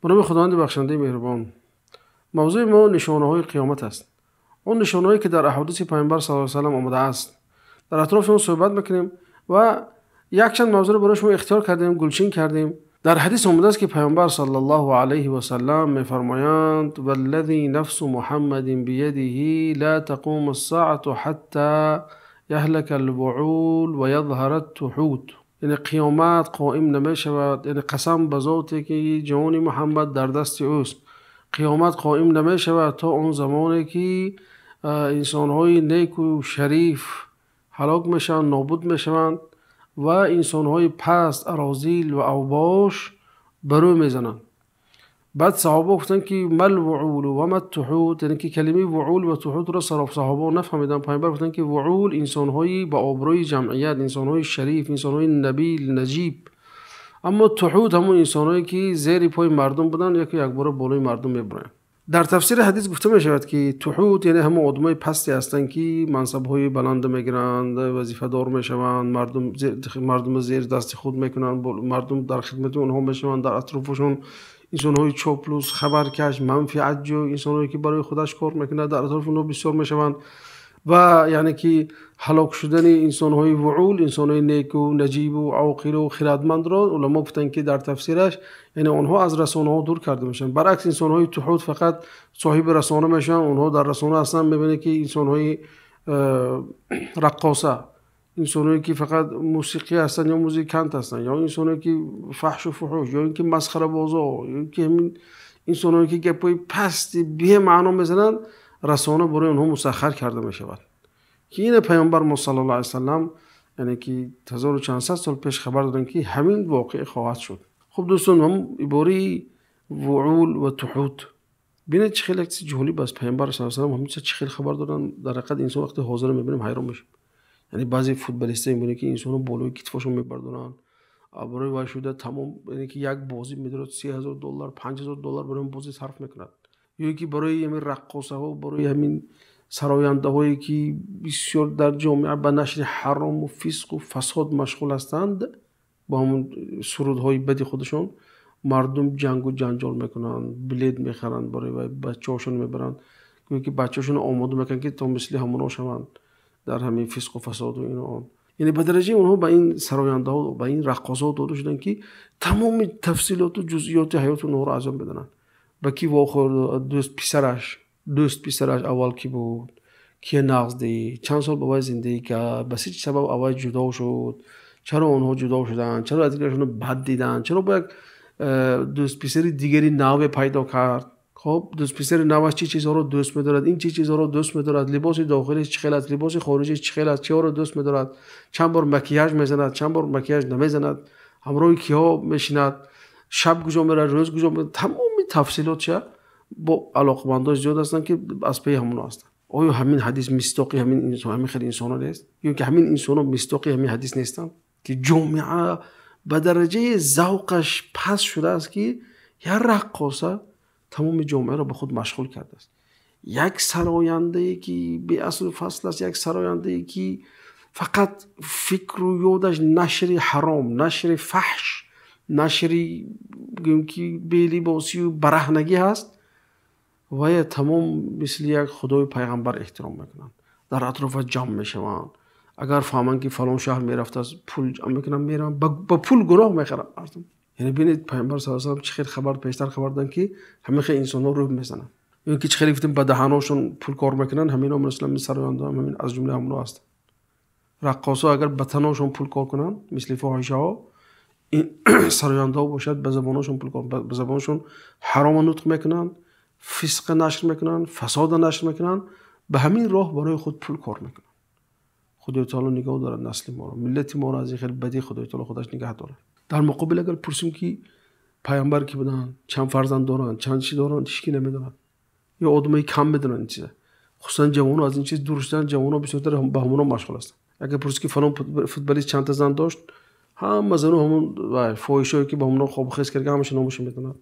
Ба номи Худованди бахшандаи меҳрубон. Мавзӯи мо нишонаҳои қиёмат аст. Он нишонаҳое ки дар аҳодиси Паёмбар саллаллоҳу алайҳи васаллам омадааст. Дар атрофи он суҳбат мекунем ва якчанд мавзӯъро барои шумо ихтиёр кардем, гулчин кардем. Дар ҳадис омадааст ки Паёмбар саллаллоҳу алайҳи васаллам мефармоянд: «Валлазӣ нафсу Муҳаммадин бийадиҳи ло тақумус-соату ҳатто яҳлакал-буъул ва язҳарат-туҳут». Яъне қиёмат қоим намешавад, яъне қасам ба зоте ки ҷони Муҳаммад дар дасти ӯст. Қиёмат қоим намешавад то он замоне ки инсонҳои нек ва шариф ҳалок мешаванд, нобуд мешаванд ва инсонҳои паст, арозил ва авбош бар рӯ мезананд. Баъд саҳоба гуфтанд ки мал-вуъул ва мат-туҳут, яъне ки калимаи вуъул ва туҳутро саҳоба нафаҳмиданд. Паёмбар гуфтанд ки вуъул инсонҳои ба обрӯи ҷамъият, инсонҳои шариф, инсонҳои набил, наҷиб. Аммо туҳут ҳамон инсонҳое ки зери пои мардум буданд, яке якбора болои мардум мебаранд. Дар тафсири ҳадис гуфта мешавад ки туҳут яъне ҳамон одамони пасте ҳастанд ки мансабҳои баланд мегиранд, вазифадор мешаванд, мардумро зери дасти худ мекунанд, мардум дар хидмати онҳо мешаванд, дар атрофашон инсонҳои чоплус, хабаркаш, манфиатҷӯ, инсонҳое ки барои худаш кор мекунанд, дар атрофи онҳо бисёр мешаванд. Ва яъне ки ҳалок шудани инсонҳои вуъул, инсонҳои неку наҷибу оқилу хирадмандро уламо гуфтанд ки дар тафсираш яъне онҳо аз расонаҳо дур карда мешаванд. Баръакс инсонҳои туҳут фақат соҳиби расона мешаванд, онҳо дар расона ҳастанд. Мебинед ки инсонҳои раққоса, инсонҳое ки фақат мусиқӣ ҳастанд ё музикант ҳастанд, ё инсонҳое ки фаҳшу фуҳуш, ё инки масхарабозо, ё инки ҳамин инсонҳое ки гапҳои пасти бемаъно мезананд, расона барои онҳо мусаххар карда мешавад. Ки ин Паёмбари мо саллаллоҳу алайҳи васаллам яъне ки 1400 сол пеш хабар доданд ки ҳамин воқеа хоҳад шуд. Хуб дӯстон, ҳам ибораи вуъул ва туҳут бинед чӣ хеле як чизи ҷолиб аст. Паёмбар саллаллоҳу алайҳи васаллам ҳамин чиз чӣ хеле хабар доданд. Дар ҳақиқат инсон вақте ҳозир мебинем ҳайрон мешавем. Яъне баъзе футболистҳо мебинед ки инсонро болои китфашон мебардоранд, барои вай шуда тамом, яъне ки як бозӣ медорад $3000, $5000 барои он бозӣ сарф мекунад. Ё инки барои ҳамин раққосаҳо, барои ҳамин сарояндаҳое ки бисёр дар ҷомеа ба нашри ҳаром ва фисқу фасод машғул ҳастанд, бо ҳамон сурудҳои бади худашон мардум ҷангу ҷанҷол мекунанд, билет мехаранд барои вай, бачаҳошон мебаранд, гӯё ки бачаҳошонро омода мекунанд ки то мисли ҳамонҳо шаванд дар ҳамин фисқу фасод ва ин он. Яъне ба дараҷаи онҳо ба ин сарояндаҳо, ба ин раққосҳо дода шуданд ки тамоми тафсилоту ҷузъиёти ҳаёти онҳоро аз он медонанд. Ба ки вохӯрд дӯст писараш аввал ки буд, кие нағз дид, чанд сол ба вай зиндагӣ кард, ба чӣ сабаб аввал ҷудо шуд, чаро онҳо ҷудо шуданд, чаро аз дигарашонро бад диданд, чаро бо як дӯст писари дигари наве пайдо кард. Хуб, дӯст писари наваш чӣ чизҳоро дӯст медорад, ин чӣ чизҳоро дӯст медорад, либоси дохилиш чӣ хел аст, либоси хориҷиш чӣ хел аст, чиҳоро дӯст медорад, чанд бор макияж мезанад, чанд бор макияж намезанад, ҳамроҳи киҳо мешинад, шаб куҷо меравад, рӯз куҷо меравад, тамоми тафсилотша бо алоқамандҳои зиёд ҳастанд ки аз паи ҳамонҳо ҳастанд. Оё ҳамин ҳадис мисдоқи ҳамин инсон, ҳамин хел инсонҳо нест? Ё ки ҳамин инсонҳо мисдоқи ҳамин ҳадис нестанд? Ки ҷомеа ба дараҷаи завқаш паст шудааст ки як раққоса тамоми ҷомеаро ба худ машғул кардааст. Як сарояндае ки беаслу фасл аст, як сарояндае ки фақат фикру ёдаш нашри ҳаром, нашри фаҳш, нашри гӯем ки белибосию бараҳнагӣ ҳаст, вая тамом мисли як худои пайғамбар эҳтиром мекунанд, дар атрофаш ҷамъ мешаванд. Агар фаҳманд ки фалон шаҳр мерафтааст, пул ҷамъ мекунанд, мераванд, ба пул гуноҳ мехаранд мардум. Яъне бинед Паёмбар саллаллоҳу алайҳи васаллам чӣ хел хабар пештар хабар доданд ки ҳамин хел инсонҳо рӯ мезананд. Ё ки чӣ хеле гуфтем ба даҳаношон пул кор мекунанд, ҳаминҳо масалан сарояндаҳо ҳамин аз ҷумлаи ҳамонҳо ҳастанд. Раққосҳо агар ба таношон пул кор кунанд, мисли фоҳишаҳо, ин сарояндаҳо бошад ба забоношон пул кор, ба забонашон ҳарома нутқ мекунанд, фисқа нашр мекунанд, фасода нашр мекунанд, ба ҳамин роҳ барои худ пул кор мекунанд. Худои таоло нигоҳ дорад насли моро, миллати моро аз ин хел бадӣ Худои таоло худаш нигоҳ дорад. Дар муқобил агар пурсем ки пайғамбар ки буданд, чанд фарзанд доранд, чанд чӣ доранд, ҳеч ки намедонад. Ё одамои кам медонанд ин чиза. Хусусан ҷавонҳо аз ин чиз дур шуданд, ҷавонҳо бисёртар ба ҳамонҳо машғул ҳастанд. Агар пурсӣ ки фалон футболист чандта зан дошт, ҳама зану ҳамон фоҳишое ки ба ҳамонҳо хобу хез карда, ҳамаша номашро медонад.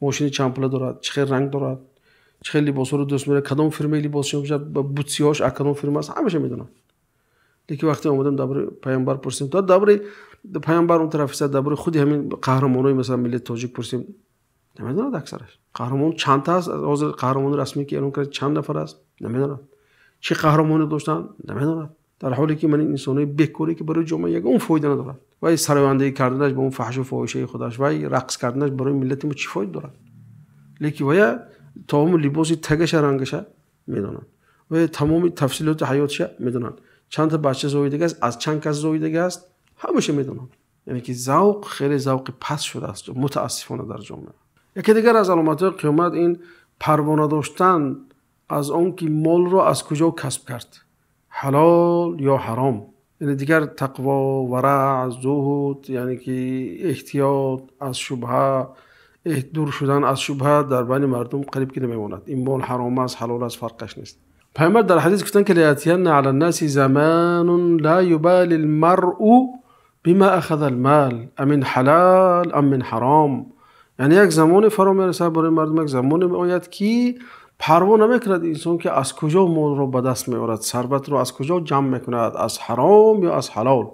Мошини чанд пула дорад, чӣ хел ранг дорад, чӣ хел либосҳоро дӯст медорад, кадом фирмаи либосшо мепӯшад, бутсиҳош аз кадом фирма аст, ҳамаша медонад. Лекин вақте омадем дар бораи пайғамбар пурсем, то дар бораи пайғамбар он тараф дар бораи худи ҳамин қаҳрамонҳои масалан миллати тоҷик пурсем, Намедонад аксараш. Қаҳрамон чанд та аст? Ҳозир қаҳрамони расмӣ ки эълон кард чанд нафар аст? Намедонад. Чӣ қаҳрамонӣ доштанд? Намедонад. Дар ҳоле ки ман ин инсонҳои бекорӣ ки барои ҷомеа ягон фоида надорад. Вай сарояндагӣ карданаш ба он фаҳшу фоҳишаи худаш, вай рақс карданаш барои миллати мо чӣ фоида дорад? Лекин вая тамоми либоси тагаша рангаша медонанд. Вая тамоми тафсилоти ҳаётша медонанд. Чанд та бача зоидага аст, аз чанд кас зоидага аст, ҳамаша медонанд. Яъне ки завқ хеле завқи паст шудааст мутаассифона дар ҷомеа. Яке дигар аз аломатҳои қиёмат ин парво надоштан аз он ки молро аз куҷо касб кард, ҳалол ё ҳаром. Яъне дигар тақво, вараъ, зуҳд, яъне ки эҳтиёт аз шубҳа, дур шудан аз шубҳа дар байни мардум қариб ки намемонад. Ин мол ҳаром аст, ҳалол аст, фарқаш нест. Пайғамбар дар ҳадис гуфтанд ки лаятиянна ала ннаси заманун ла юбали лмаръу бима ахаза лмал амин ҳалал ам мин ҳаром. Яъне як замоне фаро мерасад барои мардум, як замоне меояд ки парво намекунад инсон ки аз куҷо молро ба даст меорад, сарватро аз куҷо ҷамъ мекунад, аз ҳаром ё аз ҳалол,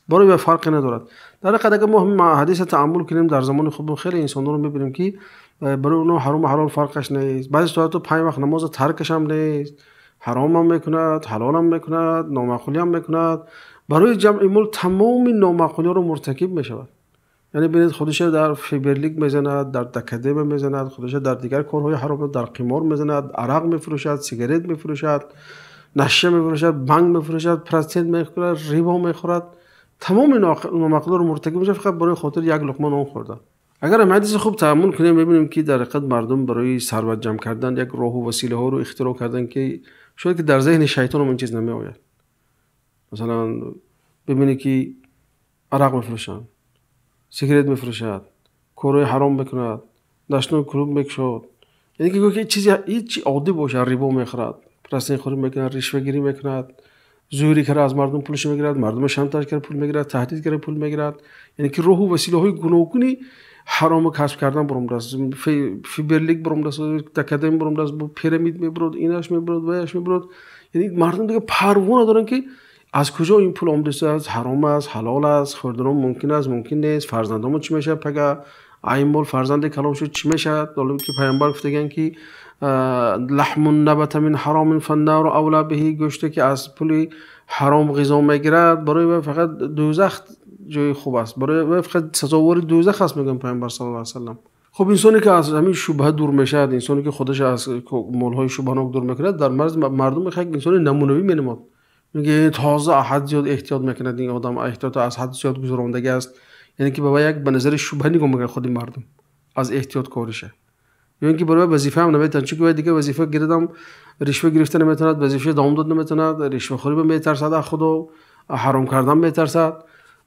барои вай фарқе надорад. Дар ҳақиқат агар мо ҳадиса тааммул кунем дар замони худмон хеле инсонҳоро мебинем ки барои онҳо ҳарому ҳалол фарқаш нест. Баъзе соатҳо 5 вақт намоза таркаш ҳам нест, ҳаромам мекунад, ҳалолам мекунад, номаъқулиам мекунад. Барои ҷамъи мол тамоми номаъқулиҳоро муртакиб мешавад. Яъне бинед худша дар Фаберлик мезанад, дар Дакадема мезанад, худша дар дигар корҳои ҳаром, дар қимор мезанад, арақ мефурӯшад, сигарет мефурӯшад, наша мефурӯшад, банк мефурӯшад, процент мехӯрад, рибо мехӯрад. Тамоми номаъқулиҳоро муртакиб мешавад фақат барои хотири як луқма нон хӯрдан. Агар ҳам ҳадиси хуб тааммул кунем, мебинем ки дар ҳақиқат мардум барои сарват ҷамъ кардан як роҳу василаҳоро ихтироъ карданд ки шояд ки дар зеҳни шайтон ҳам ин чиз намеояд. Масалан бибинӣ ки арақ мефурӯшанд, сигарет мефурӯшад, корҳои ҳаром мекунад, ночной клуб мекушод. Яъне ки гӯё ки чизе ҳеҷ оддӣ бошад, рибо мехӯрад, процентхӯрӣ мекунад, ришвагирӣ мекунад, зӯрӣ карда аз мардум пулашо мегирад, мардумро шантаж карда пул мегирад, таҳдид карда пул мегирад. Яъне ки роҳу василаҳои гуногуни ҳаромо касб кардан баромадааст. Фаберлик баромадааст, Дакадем баромадааст, пирамид мебурад, инаш мебурад, ваяш мебурад. Яъне мардум дигар парво надоранд ки аз куҷо ин пул омадааст, ҳаром аст, ҳалол аст, хӯрданам мумкин аст, мумкин нест, фарзандамон чӣ мешавад пага, ин мол фарзанде калон шуд чӣ мешавад. Ҳоло ки пайғамбар гуфтаган ки лаҳмун набата мин ҳаромин фаннару авла биҳи, гӯште ки аз пули ҳаром ғизо мегирад барои вай фақат дӯзах ҷои хуб аст, барои вай фақат сазовори дӯзах аст, мегӯянд пайғамбар саллаллоҳу алайҳи васаллам. Хуб инсоне ки аз ҳамин шубҳа дур мешавад, инсоне ки худаш аз молҳои шубҳанок дур мекунад, дар марз мардум як инсони намунавӣ менамояд. Мегӯяд тоза аз ҳад зиёд эҳтиёт мекунад ин одам, эҳтиёт аз ҳад зиёд гузарондагӣ аст. Яъне ки ба вай як ба назари шубҳа нигоҳ мекунад худи мардум аз эҳтиёткориша. Ё ин ки барои вай вазифа ҳам наметавонад, чунки вай дигар вазифа гиридам ришва гирифта наметавонад, вазифаи давом дод наметавонад, ришвахӯрӣ метарсад аз худо, ҳаром кардан метарсад.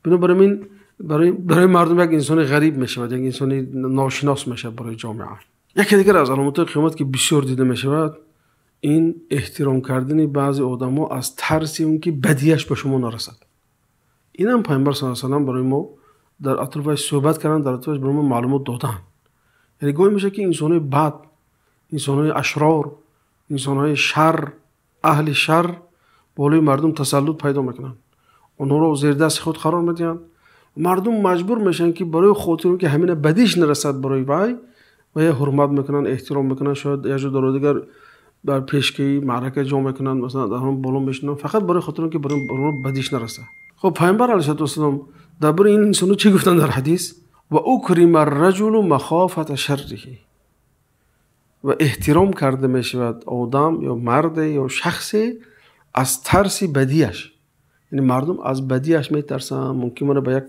Бинобар ин барои мардум як инсони ғариб мешавад, як инсони ношинос мешавад барои ҷомеа. Яке дигар аз аломатҳои қиёмат ки бисёр дида мешавад, ин эҳтиром кардани баъзе одамо аз тарси он ки бадияш ба шумо нарасад. Инам пайғамбар саллаллоҳу алайҳи васаллам барои мо дар атрофаш суҳбат карданд, дар атрофаш барои мо маълумот доданд. Яъне гоҳе мешавад ки инсонҳои бад, инсонҳои ашрор, инсонҳои шар, аҳли шар болои мардум тасаллут пайдо мекунанд, онҳоро зердасти худ қарор медиҳанд. Мардум маҷбур мешаванд ки барои хотири он ки ҳамина бадиш нарасад барои вай, вая ҳурмат мекунанд, эҳтиром мекунанд, шояд як ҷо дору дигар дар пешкаи маърака ҷо мекунанд, масалан дар ҳамон боло мешинанд, фақат барои хотири он ки барои онҳо бадиш нарасад. Хуб пайғамбар алайҳиссалоту вассалом дар бораи ин инсонҳо чӣ гуфтанд дар ҳадис? Ва укрима арраҷулу махофата шарриҳи. Ва эҳтиром карда мешавад одам ё марде ё шахсе аз тарси бадияш. Яъне мардум аз бадияш метарсанд, мумкин мана ба як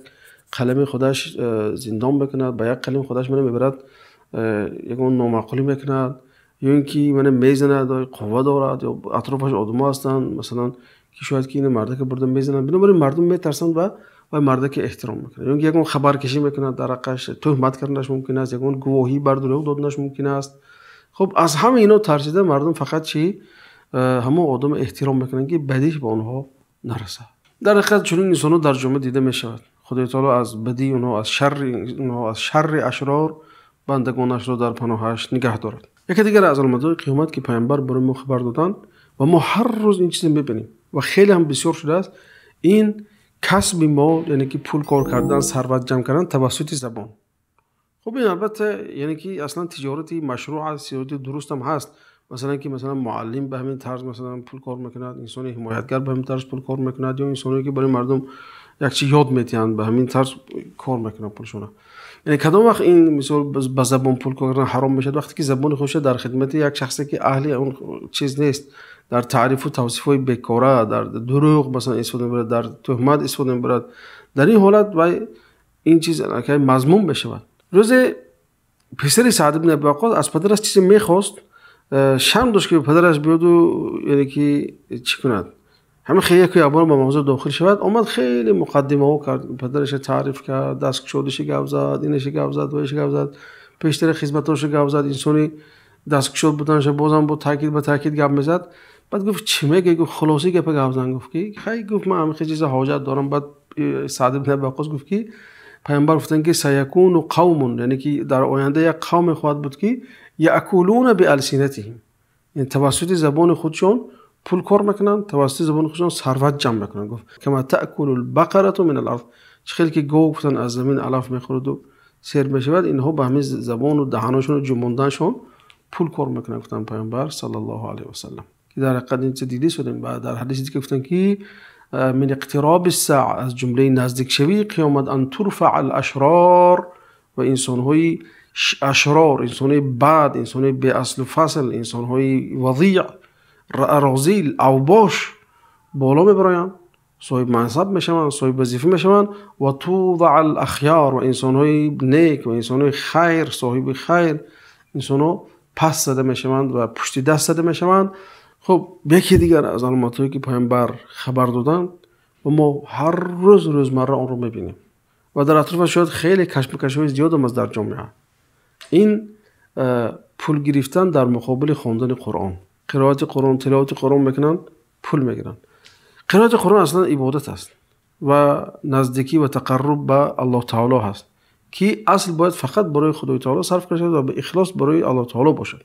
қалами худаш зиндон мекунад, ба як қалами худаш мана мебарад, ягон номаъқулӣ мекунад, ё ин ки мана мезанад, қувва дорад, ё атрофаш одамо ҳастанд, масалан ки шояд ки ина мардака бурда мезананд. Бинобар ин мардум метарсанд ва вай мардака эҳтиром мекунад. Ё ин ки ягон хабаркашӣ мекунад, дар ҳаққаш туҳмат карданаш мумкин аст, ягон гувоҳӣ бар дурӯғ доданаш мумкин аст. Хуб аз ҳама ино тарсида мардум фақат чӣ ҳамон одамро эҳтиром мекунанд ки бадиш ба онҳо нарасад. Дар ҳақиқат чунин инсонҳо дар ҷомеа дида мешавад. Худои таоло аз бадии онҳо, аз шарри онҳо, аз шарри ашрор бандагонашро дар паноҳаш нигаҳ дорад. Яке дигар аз аломатҳои қиёмат ки пайғамбар барои мо хабар доданд ва мо ҳар рӯз ин чизро мебинем ва хеле ҳам бисёр шудааст, ин касби мол, яъне ки пул кор кардан, сарват ҷамъ кардан тавассути забон. Хуб, ин албатта яъне ки аслан тиҷорати машруъ аст, тиҷорати дуруст ҳам ҳаст. Масалан ки масалан муаллим ба ҳамин тарз масалан пул кор мекунад, инсони ҳимоятгар ба ҳамин тарз пул кор мекунад, ё инсоне ки барои мардум як чиз ёд медиҳанд ба ҳамин тарз кор мекунанд пулшонро. Яъне кадом вақт ин мисол ба забон пул кор кардан ҳаром мешавад? Вақте ки забони худро дар хидмати як шахсе ки аҳли он чиз нест, дар таъриф ва тавсифҳои бекора, дар дурӯғ масалан истифода мебарад, дар туҳмат истифода мебарад. Дар ин ҳолат вай ин чиз мазмум мешавад. Рӯзе писари Саъд ибн Абӣ Ваққос аз падараш чизе мехост, шарм дошт ки падараш биёду яъне ки чӣ кунад. Ҳамин хеле яку якбора ба мавзӯъ дохил шавад, омад хеле муқаддимаҳо кард, падарашро таъриф кард, дасткушодиша гап зад, инаша гап зад, вайша гап зад, пештари хизматҳоша гап зад, инсони дасткушод буданша бозам бо таъкид ба таъкид гап мезад. Баъд гуфт чӣ мегӯӣ? Гуфт хулосаи гапа гап зан. Гуфт ки хай, гуфт ман ҳамин чиза ҳоҷат дорам. Баъд Саъд ибн Абӣ Ваққос гуфт ки пайғамбар гуфтанд ки саякуну қавмун, яъне ки дар оянда як қавме хоҳад буд ки яъкулуна биалсинатиҳим, яъне тавассути забони худшон пул кор мекунанд, тавассути забони худшон сарват ҷамъ мекунанд. Гуфт кама таъкулу лбақарату мин алард, чӣ хеле ки гов гуфтанд аз замин алаф мехӯраду сер мешавад, инҳо ба ҳамин забону даҳаношону ҷумонданшон пул кор мекунанд, гуфтанд пайғамбар саллаллоҳу алайҳи васаллам. Ки дар ҳақиқат ин чиз дида шудем. Дар ҳадиси дига гуфтанд ки мин иқтироби ссаа, аз ҷумлаи наздикшавии қиёмат, ан турфаа алашрор, ва инсонҳои ашрор, инсонҳои бад, инсонҳои беаслу фасл, инсонҳои вазиъ, розил, авбош боло мебароянд, соҳиби мансаб мешаванд, соҳиби вазифа мешаванд. Ва тузаа алахёр, ва инсонҳои нек ва инсонҳои хайр, соҳиби хайр, инсонҳо пас зада мешаванд ва пушти даст зада мешаванд. Хуб, яке дигар аз аломатҳое ки пайғамбар хабар доданд ва мо ҳар рӯз рӯзмарра онро мебинем ва дар атрофаш шояд хеле кашмакашҳои зиёдам аст дар ҷомеа, ин пул гирифтан дар муқобили хондани Қуръон. Қироати Қуръон, тиловати Қуръон мекунанд, пул мегиранд. Қироати Қуръон аслан ибодат аст ва наздикӣ ва тақарруб ба Аллоҳ таоло ҳаст, ки асл бояд фақат барои Худои таоло сарф карда шавад ва ба ихлос барои Аллоҳ таоло бошад.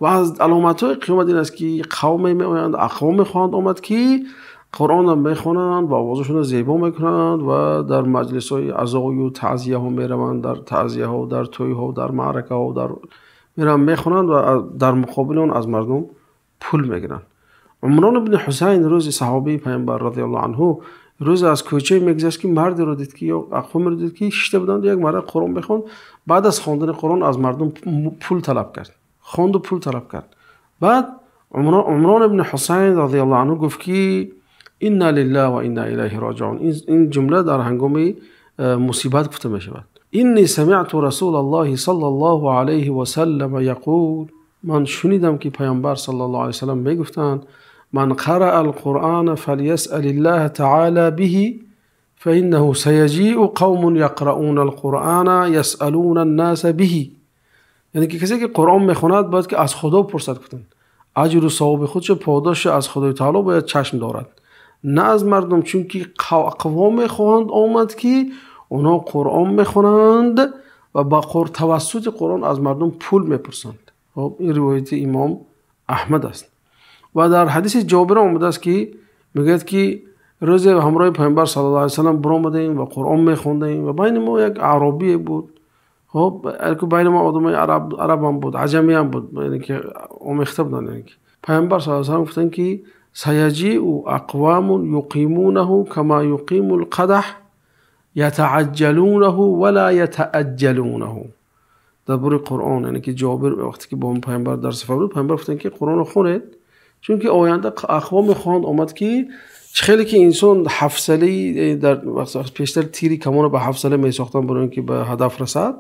Ва аз аломатҳои қиёмат ин аст ки қавме меоянд, ақвоме хоҳанд омад ки Қуръонро мехонанд ва овозашонро зебо мекунанд ва дар маҷлисҳои азою таъзияҳо мераванд, дар таъзияҳо, дар тӯйҳо, дар маъракаҳо дар мераванд, мехонанд ва дар муқобили он аз мардум пул мегиранд. Умрон ибни Ҳусайн рӯзи саҳобии пайғамбар радиаллоҳу анҳу рӯзе аз кӯчае мегузашт ки мардеро дид ки ё ақвомеро дид ки шишта буданд, як мард Қуръон мехонд. Баъд аз хондани Қуръон аз мардум пул талаб кард, хонду пул талаб кард. Баъд Умрон ибни Ҳусайн радиаллоҳу анҳу гуфт ки инна лиллаҳи ва инна илайҳи роҷиун. Ин ҷумла дар ҳангоми мусибат гуфта мешавад. Инни самиъту расулаллоҳи саллаллоҳу алайҳи васаллама яқул, ман шунидам ки пайғамбар саллаллоҳу алайҳи васаллам мегуфтанд ман қараа алқуръана фалйасъалиллаҳа таъала биҳи фаиннаҳу саяҷиу қавмун яқрауна алқуръана ясъалуна аннаса биҳи. Яъне ки касе ки Қуръон мехонад бояд ки аз Худо пурсад, гуфтанд аҷру савоби худшо, подошшо аз Худои таоло бояд чашм дорад, на аз мардум, чунки ақвоме хоҳанд омад ки онҳо Қуръон мехонанд ва ба тавассути Қуръон аз мардум пул мепурсанд. Хуб, ин ривояти имом Аҳмад аст. Ва дар ҳадиси Ҷобир омадааст ки мегӯяд ки рӯзе ҳамроҳи пайғамбар саллаллоҳу алайҳи васаллам биромадаем ва Қуръон мехондаем ва байни мо як аъробие буд. Хуб, байни мо одамои арабам буд, аҷамиям буд, яъне ки омехта буданд. Яъне ки пайғамбар саллаллоҳу алайҳи васаллам гуфтанд ки саяҷиу ақвамун юқимунаҳу кама юқиму лқадаҳ ятаъаҷҷалунаҳу ва ла ятаъаҷҷалунаҳу. Дар бораи Қуръон, яъне ки Ҷобир вақте ки бо пайғамбар дар сафар буд, пайғамбар гуфтанд ки Қуръонро хонед, чунки оянда ақвоме хоҳанд омад ки чӣ хеле ки инсон ҳафсалаи дар пештар тири камонро ба ҳафсала месохтанд барои ин ки ба ҳадаф расад,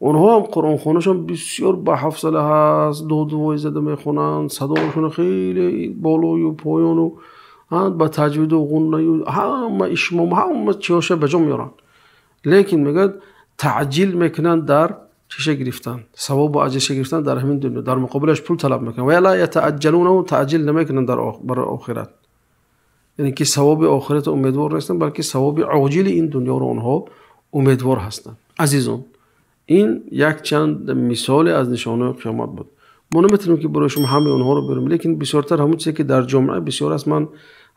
онҳо ҳам қуръонхонашон бисёр ба ҳафсала ҳаст, додувой зада мехонанд, садоашон хеле болою поёну ба таҷвиду ғуннаю ҳама ишмом ҳама чиҳоша ба ҷо меоранд, лекин мегӯяд таъҷил мекунанд дар чиша гирифтан, савобу аҷрша гирифтан дар ҳамин дунё, дар муқобилаш пул талаб мекунанд. Ва ла ятаъаҷҷалунаҳу, таъҷил намекунанд барои охират, яъне ки савоби охиратро умедвор нестанд, балки савоби оҷили ин дунёро онҳо умедвор ҳастанд. Азизон, ин якчанд мисоле аз нишонаҳои қиёмат буд. Мо наметавонем ки барои шумо ҳамаи онҳоро бирем, лекин бисёртар ҳамон чизе ки дар ҷомеа бисёр аст, ман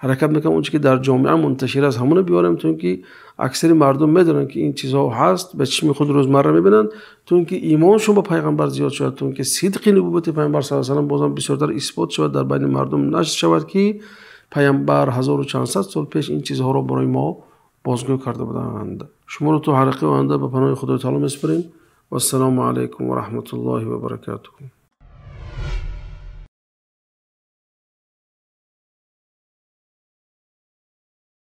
Ҳаракат мекунам он чи ки дар ҷомеа мунташир аст, ҳамонро биёрем, то инки аксари мардум медонанд, ки ин чизҳо ҳаст, ба чашми худ рӯзмарра мебинанд, то инки имонашон ба паёмбар зиёд шавад, то инки сидқи нубувати паёмбар саллаллоҳу алайҳи васаллам боз ҳам бештар исбот шавад, дар байни мардум нашр шавад, ки паёмбар ҳазору чанд сад сол пеш ин чизҳоро барои мо бозгӯ карда буданд. Шуморо то ҳалқаи оянда ба паноҳи Худои таъоло месупорем. Вассалому алайкум ва раҳматуллоҳи ва баракотуҳ.